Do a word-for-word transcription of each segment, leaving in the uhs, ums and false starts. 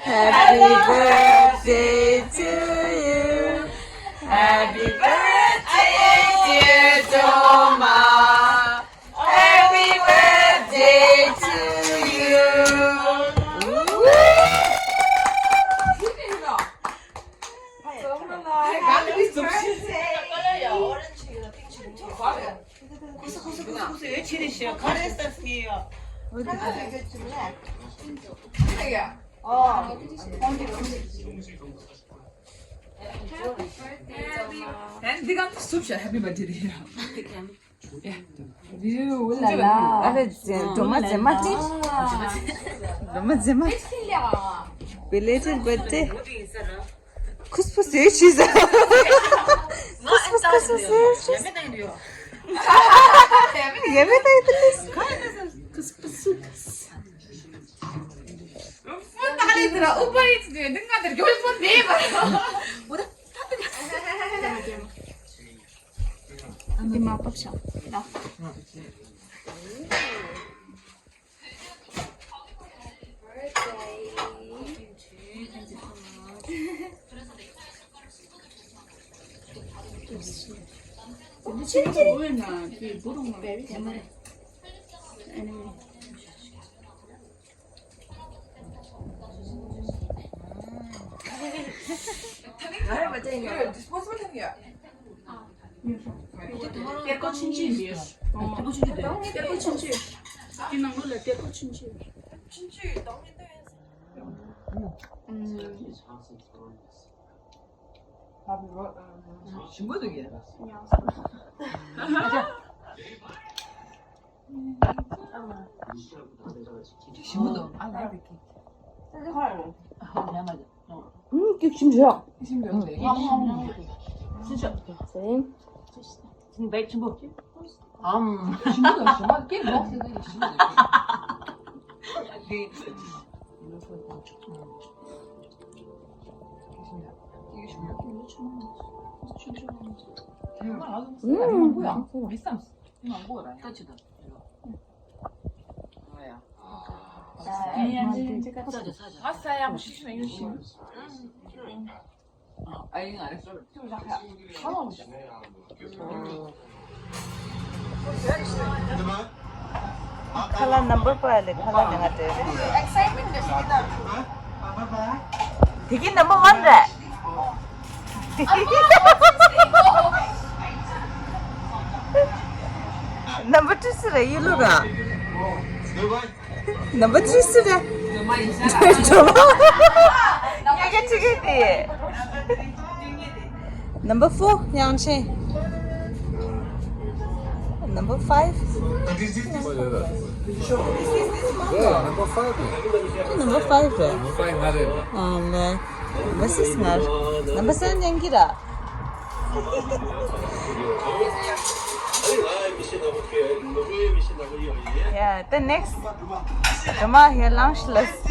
Happy birthday to you. Happy birthday, dear Doma. Happy birthday to you. ཨ་འདི་ག་སུབ་ཤ་ཧེ་པི་བར་ཐི་ཌེ་རེད་ཡ། ཨུ་ལ་ལ། ཨ་རེ་སྒྲོལ་མ་མཛེས་མ་ཅི། སྒྲོལ་མ་མཛེས་མ། Belated birthday. ཁུ་སུ་སུ་ཤི་ཟ། ཁུ་སུ་ཁུ་སུ་སུ་ཤི་ཟ། ཡ་མེ་ད་ཡི་ཏི་ལིས། ཁུ་སུ་སུ། ཧྥུ་ཏ་ལི་དེ་ར་ཨུ་པ་ཡི་ཏི་དེ་འདི་ང་དེར་གྱོད་ཕོན་མེད་པ། འདི་མ་པབ་ཤ་ལ། གཏེར་ཁ་ཆུང་ཆུང་ཡོད། གཏེར་ཁ་ཆུང་ཆུང་ཡོད། དེ་ནང་ལོགས་ལ་གཏེར་ཁ་ཆུང་ཆུང་ཡོད། ཆུང་ཆུང་ཡོད། གདོང་ནི་ལྟོས། ཞིམ་པོ་འདུག་གས། ཞིམ་པོ་འདུག་ཨ་ལ་དེ་གི། ཨུམ། ཀྱུ་ཞིམ་ཤོག་ཞིམ་པོ་འདུག་ཨམ། ཞིམ་པོ་འདུག་ཞིམ་པོ་འདུག་ཨམ། ཞིམ་པོ་འདུག་ཞིམ་པོ་འདུག་ཀྱེ་ལོག་ཟེར་ན་ཡིན་ཞིམ་པོ་འདུག་ཨུམ། ང་ཚོ་ལ། ཨ་ས་ཡག་པོ་ཞིག་ཞིག་ཡོད་ཞིང་། ཁ་ལག་ནམ་བར་པ་ལས་ཁ་ལག་ནས་ང་དྲན། དེ་གི་ནམ་བར་ཝན་རེད། ནམ་བར་ཊུ་སུ་རེད་ཡུ་ལུ་ར། ནམ་བར་ཐི་སུ་རེད། སྒྲོལ་མ། ཡ་གི་ཅི་གི་དེ། Number four དབྱངས་ཅན། Number five Number five རེད། Number five ང་རེད། ཨ་ལེ། Number six ང་རེད། Number seven དབྱངས་སྐྱིད་ར། Yeah, the next. Come on here, lunch list.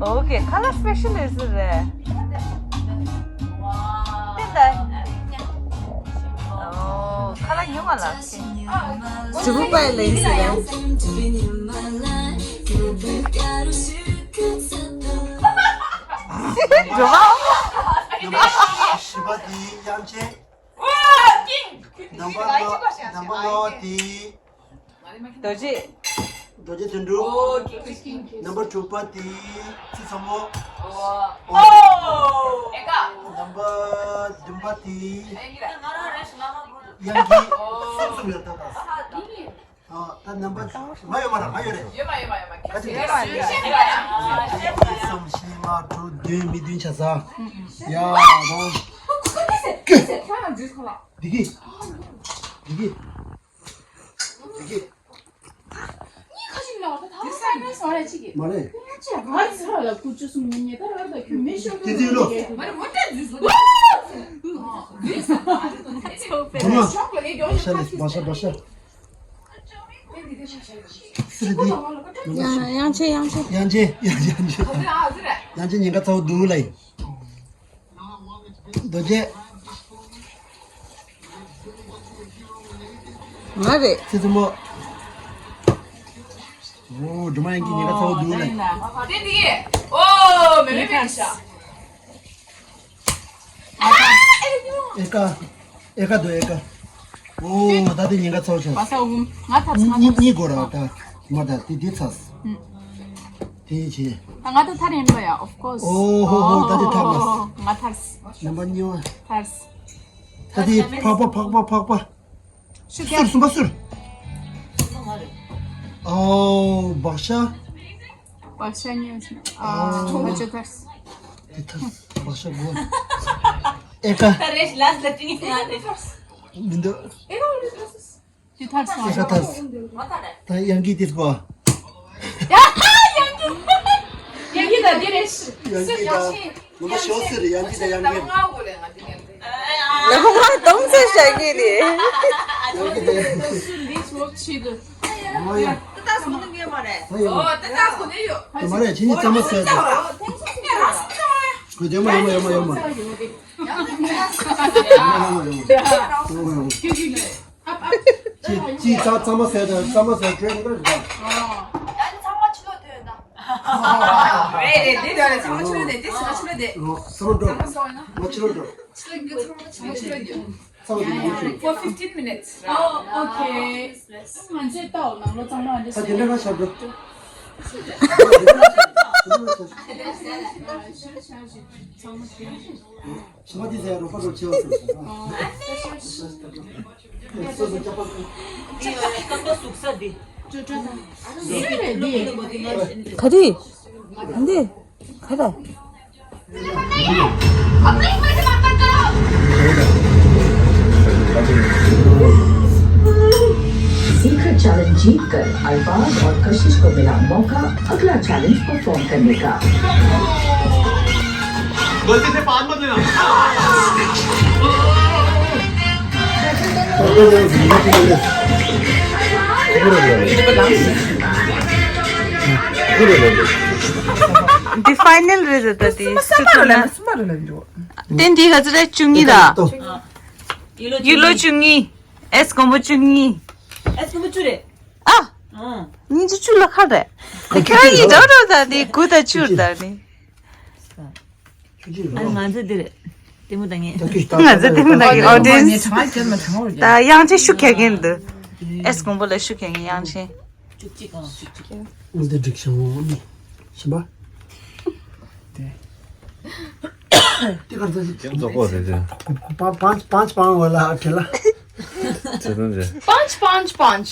Okay, color special is there. Wow. Oh, color ཉུང་བ་ལ། ཇུ་བུ་པའི་ལེན་སི་རེད། ཇོ་བོ། བཞི་པ་དེ་དབྱངས་ཅན། ནམ་བར་ལྔ། ནམ་བར་ལྔ་པ་དེ། རྡོ་རྗེ། རྡོ་རྗེ་དོན་གྲུབ། ནམ་བར་དྲུག་པ་དེ་ཚེ་ཚ་མོ། ཨོ། ནམ་བར་བདུན་པ་དེ་དབྱངས་སྐྱིད། གསུམ་གསུམ་ཡོད་ད་ད། ཨ་ད་ནམ་བར་ང་ཡོད་མ་རེད། ང་ཡོད་རེད། ཡོད་མ་ཡོད་མ་ཡོད་མ། ཁ་ཅིག་ཡོད་མ་ཡོད་མ། གསུམ་བཞི་ལྔ་དྲུག་བདུན་མི་བདུན་ཆ་ཚང་། ཡ་ད། འདི་གི་འདི་གི་འདི་གི་མ་རེད། དེ་དུས་ལོ། བ་ཤ་ལས་བ་ཤ་བ་ཤ། སི་རི་དེ། དབྱངས་ཅན། དབྱངས་ཅན། དབྱངས་ཅན། དབྱངས་ཅན་ཉེན་ཁ་ཚ་བོ་འདུག་ལ་ཡིན། རྡོ་རྗེ། ང་རེད། ཚེ་ཚེ་མོ། ཨོ། སྒྲོལ་མ་ཡང་གི་ཉེན་ཁ་ཚ་བོ་འདུག་ལ། དེ་འདི། ཨོ། མེ་མེ་མེ་ཤ། ཨེ་ཀ་ཨེ་ཀ་འདུག་ཨེ་ཀ་ཨོ། ད་དེ་ཉེན་ཁ་ཚ་བོ་ཆགས། བ་ས་འུམ། ང་ཐར་ཚ་ང་གཉིས་གཉིས་གོ་ར་ད། མ་ད་དེ་དེ་ཚ། དེ་ཡིན་ཆེ། ད་ང་ད་ཐར་ཡིན་པ་ཡ། of course། ཨོ་ཧོ་ཧོ། ད་དེ་ཐར་མ། ང་ཐར། ནམ་པ་གཉིས་པ། ཐར། ད་དེ་ཕག་པ་ཕག་པ་ཕག་པ། ཤུ་ག་གསུར། གསུམ་པ་གསུར། ཨོ། བག་ཤ། བག་ཤ་ཉོས་སོང་། ཨོ། ཨོ། ང་ཅོ་ཐར། དེ་ཐར། བག་ཤ་གོ། ཨེ་ཀ་ད་རེས་ལ་ལ་ཏིང་ང་རེ། མི་འདུག་དེ་ཐར་སོང་། ཨེ་ཀ་ཐར། ད་ཡང་གི་དེ་གོ། ཡ་ཡང་གི་ཡང་གི་ད་དེ་རེད། ཡང་གི་ད། ལོ་ཞོ་སི་རེད། ཡང་གི་ད་ཡང་གི། ལ་ཁོ་མ་གཏོང་ཚེ་ཞག་གི་རེད། ཡང་གི་ད་ཡང་གི། ཨོ་ཡ། ད་ད་སོ་ནི་ངེས་མ་རེད། ད་ཡོད། ཨོ་ད་ད་སོ་ནི་ཡོད། ད་མ་རེད། ཁྱེད་གཉིས་གཙང་མ་བཟོས་ད། གོ་དེ་མ་ཡོད་མ་ཡོད་མ་ཡོད་མ། ཡོད་མ་ཡོད་མ། ཁྱེད་ཀྱིས་གཙང་གཙང་མ་བཟོས་ད། གཙང་མ་བཟོས་བྲོས་འགྲོ་རེད་ད། ཡང་ཚང་མ་ཕྱི་ལོགས་ཐོན་ད། རེད་རེད། འདི་འདྲ་རེད། ཚང་མ་ཕྱི་ལོགས་བསྡད། དེ་ཚང་མ་ཕྱི་ལོགས་བསྡད། ཨོ། ཚང་མ་འགྲོ། མ་ཕྱི་ལོགས་འགྲོ། ཚང་མ་ཕྱི་ལོགས་བསྡད། ཚང་མ་འགྲོ། མ་ཕྱི་ལོགས། For fifteen minutes. Oh, okay. ང་ཚོས་ལྟ་འོ། ནང་ལོགས་གཙང་མ་འདི་ད་དེ་འདྲ་ག་ཤར་འགྲོ། ཚང་མ་དེ་ཟེར་རོགས་པ་རོགས་བྱེད་པ་སོང་། སོ་སོ་སྐྱབས་པ་ཀུན། ག་རེ། འདི། ག་རེ། सीखर चैलेंज जीतकर अरबाज और कशिश को मिला मौका अगला challenge perform करने का। गलती से पान मत लेना। འདི་ཕའི་ནལ་རེད་ད། དེ་སུ་ཐོན་ན། དེ་འདི་ག་ཚོད་རེད། བཅུ་གཉིས་ར། ཡུ་ལོ་བཅུ་གཉིས། ཨེས་ཀོང་པོ་བཅུ་གཉིས། ཨེས་ཀོང་པོ་བཅུ་རེད། ཨ། ཨང་། སྙིང་རྗེ་བཅུ་ལ་ཁ་རེད། ཁྱེད་རང་གཉིས་འགྲོ་འགྲོ་ད། དེ་དགུ་དང་བཅུ་ད་ནི། ཨ། ང་ཚོ་འདི་རེད། ལྟད་མོ་ལྟ་མཁན། ང་ཚོ་ལྟད་མོ་ལྟ་མཁན། ཨོ་ཌི་ཡེན་སི། ད་དབྱངས་ཅན་ཤུགས་རྒྱག་མཁན་འདུག་ཨེས་ཀོང་པོ་ལ་ཤུགས་རྒྱག་མཁན་དབྱངས་ཅན། བཅུ་གཅིག་གང་བཅུ་གཅིག་འདི་སྒྲིག་ཤིང་འོ་ནི། ཤིན་པ། དེ་གར་ཚ་ཞིག་ཀྱང་རྫོགས་པ་རེད་དེ། པ་པ་པ་པ་བ་ལ་ཁྲེ་ལ། ཚེ་དོན་རེད། པ་པ་པ་པ།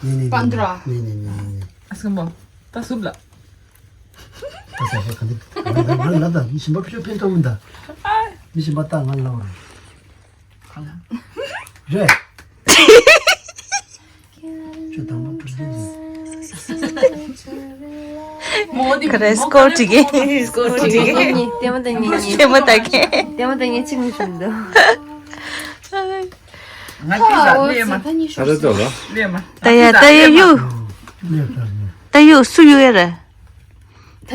ནི་ནི་ནི་ནི་ནི་ནི། ཨ་སྐམ་པོ། ད་སུབ་ལ། ད་ས་ས་ག་འདི། ང་ང་ལ་ད་མི་ཤིན་པ་ཁྱོད་ཕན་ཐོགས་མི་འདའ། མི་ཤིན་པ་ད་ང་ལ་བ། རེད། ཁྱོད་དང་པོ་གྲུབ་རྒྱུ་ཡིན། མོ་དེ་ག་རེ། སྐོར་བྲིས་ཀྱི། སྐོར་བྲིས་ཀྱི། ལྟད་མོ་ལྟ་མཁན་གཉིས། ལྟད་མོ་ལྟ་མཁན། ལྟད་མོ་ལྟ་མཁན། ལྟད་མོ་ལྟ་མཁན་གཅིག་མི་བྱུང་འདུག་ང་ཁྱི་ས་ལེ་མ། ད་རེ་ཙོ་ལ། ལེ་མ། ད་ཡ་ད་ཡ་གཡུག་ད་གཡུག་སུ་གཡུག་ཡ་རེད།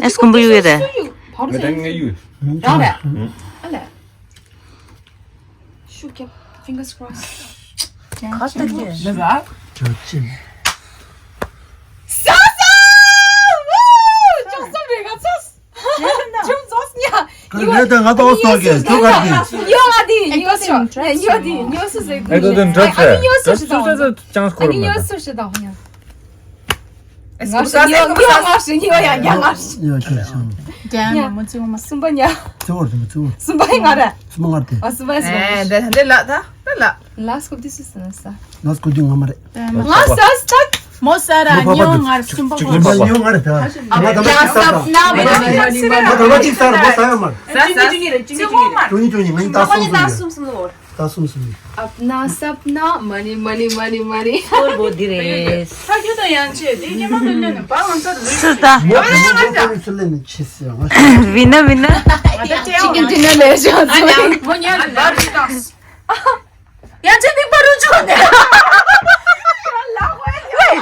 ཨེས་ཀོང་པོ་གཡུག་ཡ་རེད། ང་ད་ངས་གཡུག་རང་རེད། ཨ་ལས། ཤུགས་རྒྱབ། Fingers crossed. ག་ལྟ་གི་ལ་ར། ཅོ་ཅི། ས་ས། ཝུ། ཅོག་ཙམ་རེ་ག་ཚོད། ཅོག་ཙམ་ཉ། ག་རེ་ད་ང་ཏོག་སོག་གི་ཅོག་ག་གི། ཡོ་ང་དེ་ཉོ་སོ། ཉོ་དེ་ཉོ་སོ་ཟེར། ཨེ་ཏོ་དེ་འདྲ་ཨ་ནི་ཉོ་སོ་ཞིག་དང་། ཅང་སྐོར་མ་ད། ཉོ་སོ་ཞིག་དང་། ང་ཞིག་ཉོ་ཉོ་ང་ཞིག་ཉོ་ཡ་ཉ་ང་ཞིག་ཉོ་ཁྱོད་ཤང་། ཉ། མོ་ཙི་མོ་མ། གསུམ་པ་ཉ། ཙི་བོར་ཙི་བོར་ཙི་བོར། གསུམ་པ་ཡིན་ང་རེད། གསུམ་པ་ང་རེད། ཨ། གསུམ་པ་ཡིན། གསུམ་པ། ཨེ། འདི་འདི་ལ་ད་ད་ལ། ལ་སྐོར་དུས་སུ་ཟིན་ས། ལ་སྐོར་དུས་ང་མ་རེད། ང་ས་ས་ད། མོ་ས་ར་ཉོ་ང་རེད། གསུམ་པ་ང་རེད། ཉོ་ང་རེད་ད། ང་ད་ལ་ཅིག་ས་ར་མོ་ས་ཡ་མ་རེད། ང་ད་ལ་ཅིག་ས་ར་མོ་ས་ཡ་མ་རེད། ས་ས། ཅུང་ཅུང་རེད། ཅུང་ཅུང་རེད། ཅུང་ཅུང་ཉིན་ང་ད་གསུམ་གསུམ་རེད། ད་གསུམ་གསུམ་རེད། अपना सपना money money money money. སྐོར་པོ་འདི་རེད། ཐག་གཅོད་དང་ཡང་ཆེ་དེ་ཉི་མ་དུ་ལོན་ནས་པ་ང་ཚར་རེད། སུ་ད། མོ་ང་ཚོ་ཚུར་ལེན་ནས་ཆེ་སི་ཡང་། བི་ན་བི་ན། ང་ད་ཅེ་ཅི་གི་འདི་ན་ལས་བྱུང་ཨ་ཉང་མོ་ཉ་རེད་པ་རུ་ཅོ་ནས། ཡང་ཆེ་ནི་པ་རུ་ཅོ་ནས། ལ་ཧོ་ཡ། ཡ་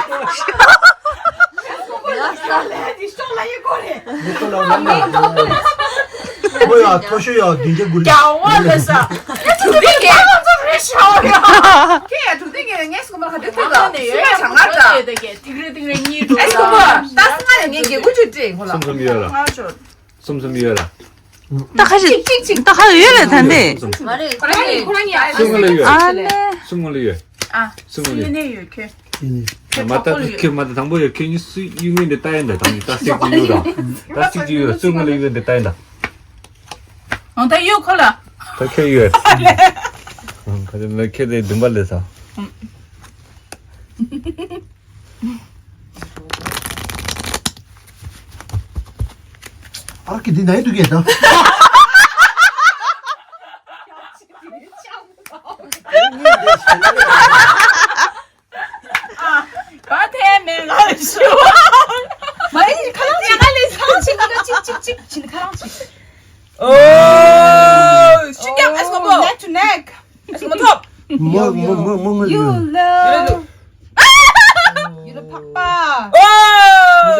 ས་ལ་ཡ་དི་ཤོ་ལ་ཡི་གོ་རེ། མི་ཁོ་ལ་ང་མི་ཁོ་ལ། ཨོ་ཡ་མཐོ་ཤོས་ཡ་བདུན་བརྒྱ་དགུ་རེད། ཀྱང་བ་ལ་ས། ཡ་ཐུག་ཐུག་གི་ཁྱེད་ཡ་ཐུག་ཐུག་གི་ངས་སྐུ་མ་ཁ་དེ་ཐུག་ལ་སུ་ཡ་བྱང་ང་ད། ཐིག་རེ་ཐིག་རེ་གཉིས་འགྲོ་ཨེ་སྐུ་མ་ད་སྔ་ནས་ངས་དགེ་བསྐུལ་ཅིག་སྤྲད་ཁོ་ལ། གསུམ་གསུམ་ཡོད་ལ། གསུམ་གསུམ་ཡོད་ལ། ད་ཁ་ཅིག་ཅིག་ཅིག་ད་ཁ་ཡོད་ལ་ད་འདི། གསུམ་གསུམ། ཁོ་རང་གཉིས་ཁོ་རང་གཉིས་ཨ་གསུམ་ལ་ཡོད། ཨ་ལེ། གསུམ་ལ་ཡོད། ཨ་གསུམ་ལ་ཡོད། ཡིན་ནས་ཡོད་ཁྱོད། ཡིན་ནས། ཁྱོད་མ་ད་ཁྱོད་མ་ད་དང་པོ་ཡོད་ཁྱོད་གཉིས་སུ་ཡིན་ངོས་འདི་ལྟ་ཡིན་ད་དང་ད་སིག་ཅིག་ཡོད་ད། ད་སིག་ཅིག་ཡོད་གསུམ་ལ་ཡོད་འདི་ལྟ་ཡིན་ད། ཨང་ད་ཡོད་ཁོ་ལ། ད་ཁྱོད་ཡོད། ཨང་ཁ་ཅིག་མེད་ཁྱོད་དེ་འདུན་པ་ལས་ས། ཨ་ཀི་འདི་ནའི་འདུག་གས་ད། བ་དེ་མེད་ང་ལ་ཞུ། མ་ཡིན་ཁ་ལང་ཅིག་ཁ་ལང་ཅིག་ཁ་ལང་ཅིག་ཅིག་ཅིག་ཅིག་ཁ་ལང་ཅིག་ཨོ། ཤུགས་རྒྱབ་ཨེ་སི་མོ་པོ། Neck to neck. ཨེ་སི་མོ་ཐོབ། མོ་མོ་མོ་མོ་ངོ་You love. You love ཕག་པ།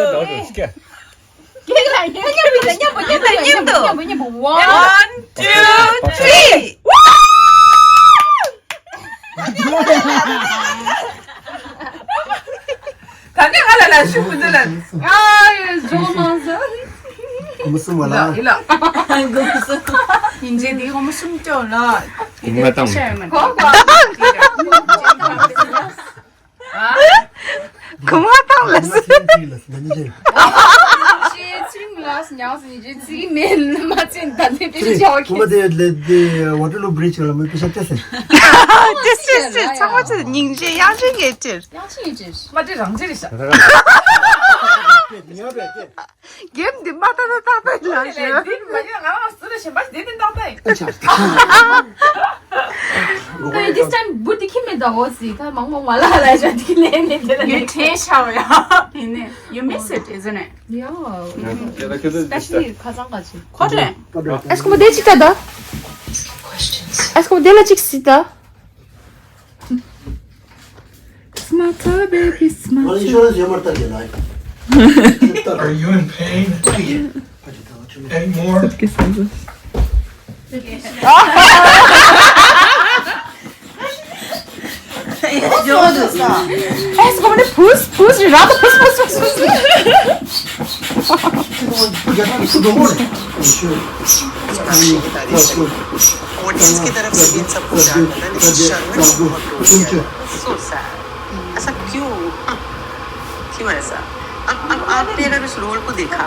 ཨོ། ཁྱེད་ལ་མཉམ་པོ་མཉམ་པོ་མཉམ་པོ་མཉམ་པོ་མཉམ་པོ། One, two, three. ད་ནི་ང་ལ་ལ་ཤུགས་མི་འདུག་ལ། ཨ་ཡོད་ཇོ་མང་ཟེར། ཁོ་མོ་གསུམ་བ་ལ། ཡིན་ལ། ཡིན་རྗེས་དེ་ཁོ་མོ་གསུམ་སྐྱོ་ལ། ང་དང་། ཁོ་ཁོ། ཁོ་མ་ཐང་ལ་སི། ཅིང་ལ་སི་ཉའོ་སི་ཉི་ཅི་ཙི་མེན་མ་ཅིན་ད་ནི་པི་ཅི་ཅའོ་ཁི། ཁོ་མ་དེ་ལེ་དེ་ཝ་ཏར་ལུ་བྲིཇ་ལ་མི་པི་ཤ་ཏེ་སེ། ཏེ་སེ་ཏེ་སེ་ཚང་མ་ཚེ་སྙིང་རྗེ་དབྱངས་ཅན་གྱི་ཅིར། དབྱངས་ཅན་གྱི་ཅིར། མ་ཏི་རང་ཅི་རེད་ཤག་ཉ་རེད་ཏེ། གེམ་འདི་མ་ཏག་ཏག་ཏག་ཏག་ལ་ཞུ། འདི་མ་ཡིན་ང་རང་སུ་རེད་གཞན་པ་ཞིག་འདི་འདི་ཏག་ཏག་ཡིན། ཨ་ཅག་ད་ཡི་this time བུ་འདི་ཁྱི་མེད་ད་འོ་སི་ད་མང་མང་མ་ལ་ལ་ཞག་འདི་ལས་ནས་འདི་ལ་ཡོད་ནས་དྲན་ཤག་ཡ། ཡིན་ནས། You miss it, isn't it? Yeah. Especially ཁ་སང་ག་ཅི། ཁོ་དྲན། ཨེ་སི་ཁོ་མོ་དེ་ཅིག་ལྟ་ད། ཨེ་སི་ཁོ་མོ་དེ་ལ་ཅིག་སི་ད། Smart baby, smart. Well, insurance you must get. Are you in pain anymore? Es como de pus, pus, rato, pus, pus, pus, pus. वो जिसकी तरफ से इन सबको जानता था, लेकिन शर्मिंदा बहुत हो गया। So sad. ऐसा क्यों? क्यों ऐसा? अब, अब आपने अगर उस रोल को देखा,